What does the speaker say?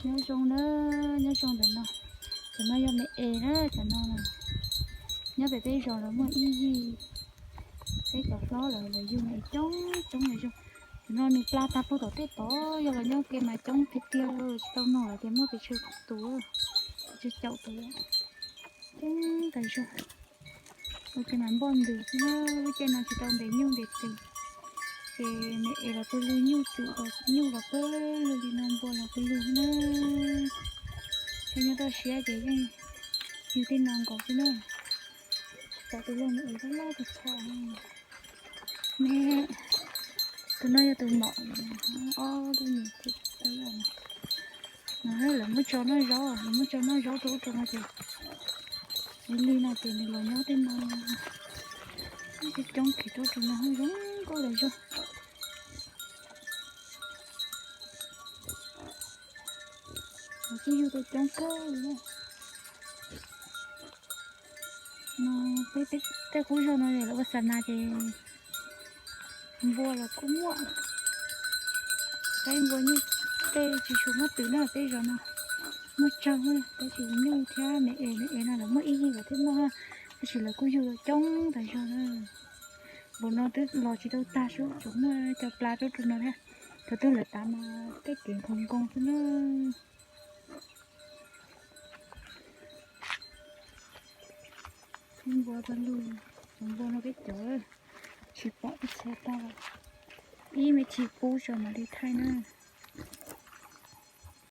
Nyob zoo na, nyob zoo ntawm no. Cov no yog me es na, cov no na. Nyob pem peb zos lawv muaj ib yig, peb cov hlob lawv, lawv yug me es coob coob li zoo. Cov no nws pla tag puag tom tej tod, yog los nyob ke mas coob tiag tiag, tsis tau noj lawm tias muaj pes tsawg tus, pes tsawg caum tus, coob tas zog. Ua ke mas npoj ntws xwb na, lub caij no tsis tau ntes nyuj ntes twm, ces me es los pw lwg, nyuj twm los, nyuj los pw lwg li no, npua los pw lwg xwb na. Ces nyob toj siab ces yeej yug tej no nkaus xwb na. Tsis tau tus loj me es loj loj txog txog. Ne, tus no yog tus maum, ob tug nyuam txiv tau loj no. Lawv muab tso noj zaub, lawv muab tso noj zaub rau ub rau no ces, li no ces nws los nyob tej no. Coob coob kiag rau ub rau no zoo nkauj tas zog. Lawv kuj yug tau coob kawg li. No peb tej qub zog no lawv ua xa nas ces npua los kuj muaj. Peb npua nyuj tej tsis tshua muaj twm na, peb zos no muaj tsawg, tab sis nyuj thiab me es, me es no lawv muaj ib yig lawv thiaj muaj, tab sis lawv kuj yug tau coob tas zog na. Npaum no twb los tsis tau tag sub, tseem muaj cov pla rau rau no thiab. Cov twb lawv tav mas tej kev nkoos nkoos xwb na. Npua pawg lug, cov npua no peb cov tsis pom ib txhia tag, ib me chim pub tso mam li thaij na.